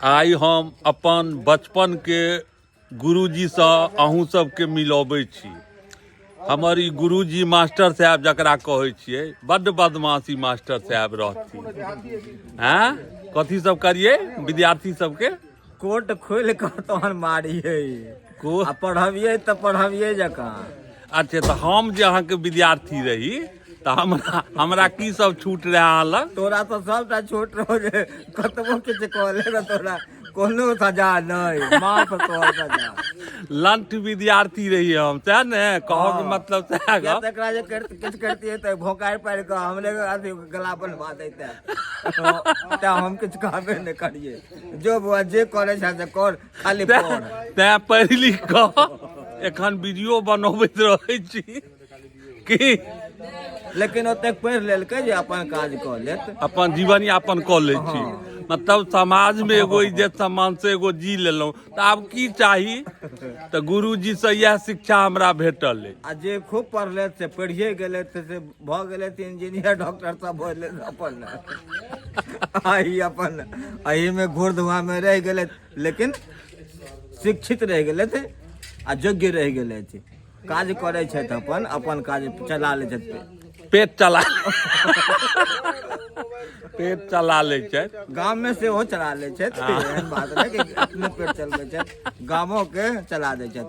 आइ हम अपन बचपनके गुरुजीसँ अहूँ सबके मिलबै छी। हमर ई गुरुजी मास्टर साहेब जकरा कहै छियै, बड्ड बदमाशी मास्टर साहेब रहथिन। आँय, कथी सब करियै विद्यार्थी सबके? कोट खोलि कऽ तहन मारियै आ पढ़बियै तऽ पढ़बियै जकाँ। अच्छा, तऽ हम जे अहाँके विद्यार्थी रही तऽ हमरा हमरा की सब छूट रहै अहाँ लग? तोरा तऽ सबटा छूट रहो जे कतबो किछु कहले तऽ तोरा कोनो सजा नहि, माफ तोहर सजा। लंठ विद्यार्थी रही हम, सएह ने कहऽके मतलब सएह गप। तऽ एकरा जे किछु करतियै तऽ भोकारि पारि कऽ हमरे अथी गला बनवा दैते, तेँ हम किछु कहबे नहि करियै। जो बौआ, जे करै छै से कर, खाली पढ़। तेँ पढ़ि लिख कऽ एखन वीडियो बनबैत रहै छी की, लेकिन ओतेक पढ़ि लेलकै जे अपन काज कऽ लेत, अपन जीवन यापन कऽ लै छी। मतलब समाजमे एगो इज्जत सम्मान से एगो जी लेलहुँ, तऽ आब की चाही? तऽ गुरुजीसँ इएह शिक्षा हमरा भेटल अइ। आ जे खूब पढ़ले से पढ़िए गेलै से भऽ गेलै इंजीनियर, डॉक्टर सब भऽ गेलै अपन। आ ई अपन एहिमे घूर धुआँमे रहि गेलै, लेकिन शिक्षित रहि गेलै आ योग्य रहि गेलै। काज करै छथि, अपन अपन काज चला लै छथि, पेट चला लै छथि। गाममे सेहो चला लै छथि, एहन बात नहि कि अपने पेट चलबै छथि, गामोके चला दै छथि।